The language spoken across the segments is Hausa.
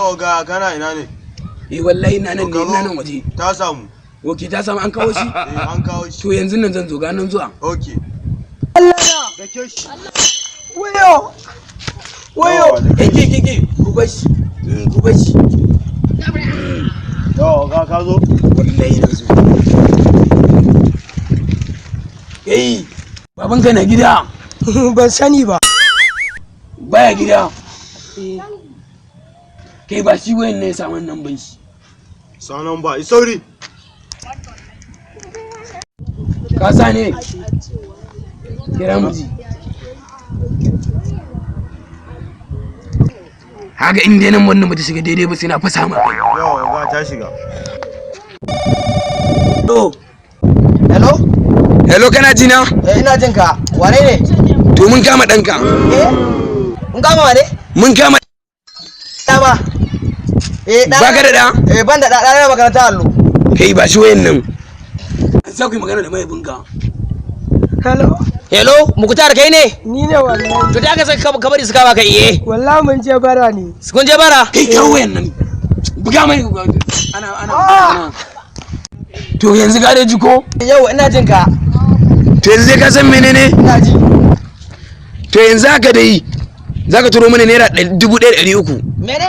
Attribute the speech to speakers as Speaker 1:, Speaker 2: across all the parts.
Speaker 1: Yawa ga kana ina ne?
Speaker 2: Eh wallahi ina nan
Speaker 1: To
Speaker 2: ne,
Speaker 1: ka
Speaker 2: ina
Speaker 1: zo.
Speaker 2: nan waje.
Speaker 1: Ta samu.
Speaker 2: Ok, ta samu an kawo shi?
Speaker 1: Eh, an kawo shi.
Speaker 2: To yanzu nan zan zo, ga nan zuwa.
Speaker 1: Okay.
Speaker 3: Allah na.
Speaker 1: Dake shi.
Speaker 3: Wayo. Wayo.
Speaker 2: Kai ke ke ke, ku bar shi. Ku bar shi.
Speaker 1: Yawa ga ka zo.
Speaker 2: Wallahi na zo. Kai, babanka na gida?
Speaker 3: Ban sani ba.
Speaker 2: Baya gida. Kai ba shi wayan ne ya samu nan ban shi.
Speaker 1: Sanan ba, sauri.
Speaker 2: Ka sa ne? Kira miji. Haka in dai nan wannan bata shiga daidai ba sai na fasa ma kai.
Speaker 1: Yawa ga ta shiga.
Speaker 2: To,
Speaker 4: Hello?
Speaker 2: hello, kana ji na?
Speaker 4: Eh, ina jin ka. Wane ne?
Speaker 2: To mun kama ɗanka.
Speaker 4: Eh? Mun kama wane?
Speaker 2: Mun kama
Speaker 4: Da ba. Eh, da.
Speaker 2: Baka da ɗa?
Speaker 4: Eh, ban da da, da makaranta allo.
Speaker 2: Kai ba shi wayan nan. An sa ku yi magana da mahaifinka.
Speaker 3: Hello.
Speaker 4: Hello, Mukutar kai ne?
Speaker 3: Ni ne wallahi.
Speaker 4: To da aka saka ka bari suka baka iye.
Speaker 3: Wallahi mun je bara ne.
Speaker 4: Kun je bara?
Speaker 2: Kai kawo wayan nan. Buga mai ana ana ana. To yanzu ka dai ji ko?
Speaker 4: Yau ina jin ka.
Speaker 2: To yanzu dai ka san menene?
Speaker 4: Ina ji.
Speaker 2: To yanzu haka dai za ka turo mana naira 1,300.
Speaker 4: Mene?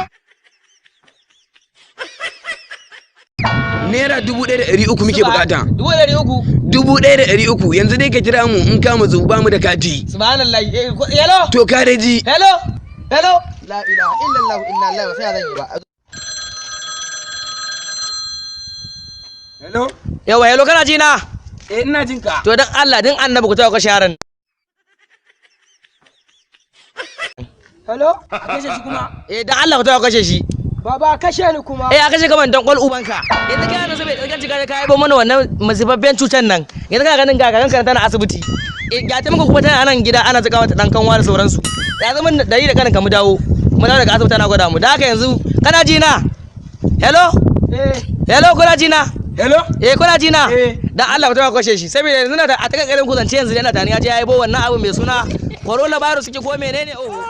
Speaker 2: Naira 1,300 muke bukata.
Speaker 4: 1,300.
Speaker 2: 1,300 yanzu dai ka kira mu in ka matsu ba mu da kati.
Speaker 4: Subhanallah. Eh, hello?
Speaker 2: To ka dai ji.
Speaker 4: Hello? Hello? La ilaha illallah inna lillahi wa sai zan yi ba.
Speaker 2: Hello?
Speaker 4: Yawa, hello, kana ji na?
Speaker 2: Eh, ina jin ka.
Speaker 4: To dan Allah din annabi ku tawo kashe yaran.
Speaker 3: Hello.
Speaker 2: A kashe shi kuma.
Speaker 4: Eh, dan Allah ku tawo kashe shi.
Speaker 3: Baba kashe ni kuma.
Speaker 4: Eh, a kashe kaman dan kwal ubanka. Yanzu kana nan saboda ɗan cika ka haifo mana wannan masifaffen cutar nan. Yanzu kana ganin gagarin ka tana asibiti. Eh, ga ta muka kuma tana nan gida ana zaka mata dan kanwa da sauransu. Ya zama dari da kanin ka mu dawo. Mu dawo daga asibiti ana gwada mu. Da haka yanzu kana ji na? Hello?
Speaker 3: Eh.
Speaker 4: Hello, kuna ji na?
Speaker 2: Hello?
Speaker 4: Eh, kuna ji na?
Speaker 2: Eh.
Speaker 4: Dan Allah ku taɓa kashe shi saboda yanzu na ta a taka karin kuzance yanzu yana tani ya je ya haifo wannan abu mai suna coronavirus suke ko menene, oh.